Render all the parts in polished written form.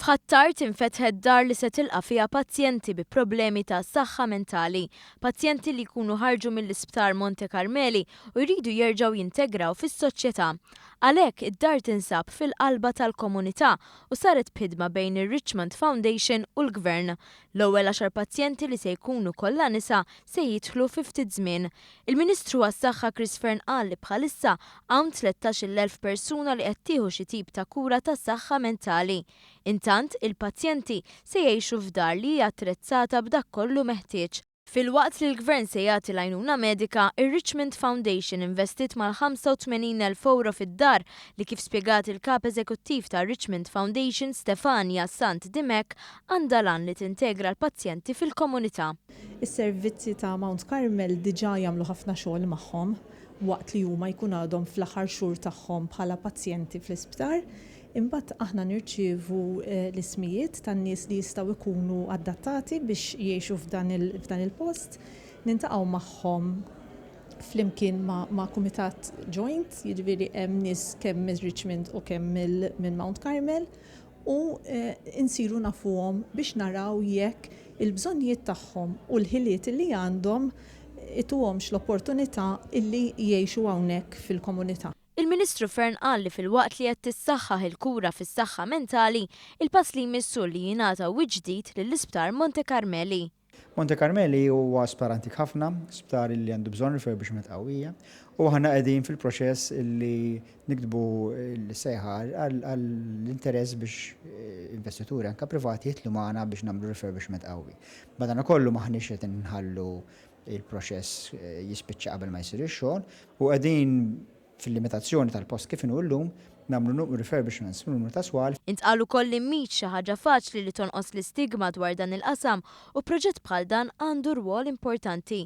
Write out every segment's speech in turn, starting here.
F'Ħ'Attard infetħet dar li se tilqa' fiha pazjenti bi problemi ta' saħħa mentali, pazjenti li jkunu ħarġu mill-Isptar Monte Carmeli u jridu jerġgħu jintegraw fis-soċjetà. Għalhekk, id-dar tinsab fil-qalba tal-komunità u saret b'ħidma bejn ir-Richmond Foundation u l-Gvern. L-ewwel għaxar pazjenti li se jkunu kollha nisa se jidħlu fi ftit żmien. Il-Ministru għas-Saħħa Chris Fearne qal li bħalissa hawn 13,000 persuna li qed tieħu xi tip ta' kura ta' saħħa mentali. Intant, il-pazjenti se jgħixu f'dar li hi attrezzata b'dak kollu meħtieġ. Filwaqt li l-Gvern se jagħti l-għajnuna medika, ir-Richmond Foundation investiet mal-85,000 ewro fid-dar li kif spjegat il-Kap Eżekuttiv tar-Richmond Foundation Stefania Sant Dimech għandha l-għan li tintegra l-pazjenti fil-komunità. Is-servizzi ta' Mount Carmel diġà jagħmlu ħafna xogħol magħhom waqt li huma jkun għadhom fl-aħħar xhur tagħhom bħala pazjenti fl-isptar. Imbagħad aħna nirċievu l-ismijiet tan-nies li jistgħu jkunu adattati biex jgħixu f'dan il-post. Niltaqgħu magħhom flimkien ma' kumitat joint, jiġifieri hemm nies kemm minn Richmond u kemm minn Mount Carmel. u nsiru nafuhom biex naraw jekk il-bżonnijiet tagħhom u l-ħiliet li għandhom ituhomx l-opportunità illi jgħixu hawnhekk fil-komunità. Il-Ministru Fearne qal li filwaqt li qed tissaħħaħ il-kura fis-saħħa mentali, il-pass li jmiss hu li jingħata wiċċ ġdid lill-Isptar Monte Carmeli. Monte Carmeli huwa sptar antik ħafna, sptar li għandu bżonn refurbishment qawwija, u aħna qegħdin fil-proċess li niktbu l-sejħa għall-interess biex investituri anke privati jidħlu magħna biex nagħmlu refurbishment qawwi. Madankollu m'aħniex qed inħallu l-proċess jispiċċa qabel ma jsir ix-xogħol u qegħdin fil-limitazzjoni tal-post kif inhu llum, nagħmlu refurbishments f'numru ta' swal. Intqal ukoll li mhix xi ħaġa faċli li tonqos l-istigma dwar dan il-qasam u proġett bħal dan għandu rwol importanti.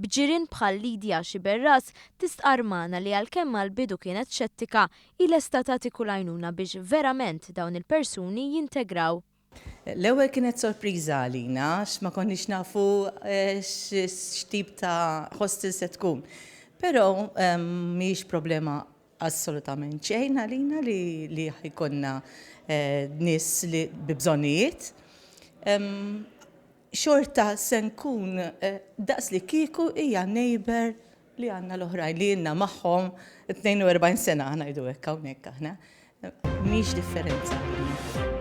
B'ġirien bħal Lydia Sciberras tistqarr magħna li għalkemm għall-bidu kienet xettika, hi lesta tagħti kull għajnuna biex verament dawn il-persuni jintegraw. L-ewwel kienet sorpriża għalina għax ma konniex nafu x'tip ta' hostel se tkun. Però mhijiex problema assolutament xejn għalina li jkollna nies li bi bżonnijiet. Xorta se nkun daqs li kieku hija neighbour li għandna l-oħrajn li ilna magħhom 42 sena ngħidu hekk hawnhekk aħna. Mhix differenza għalina.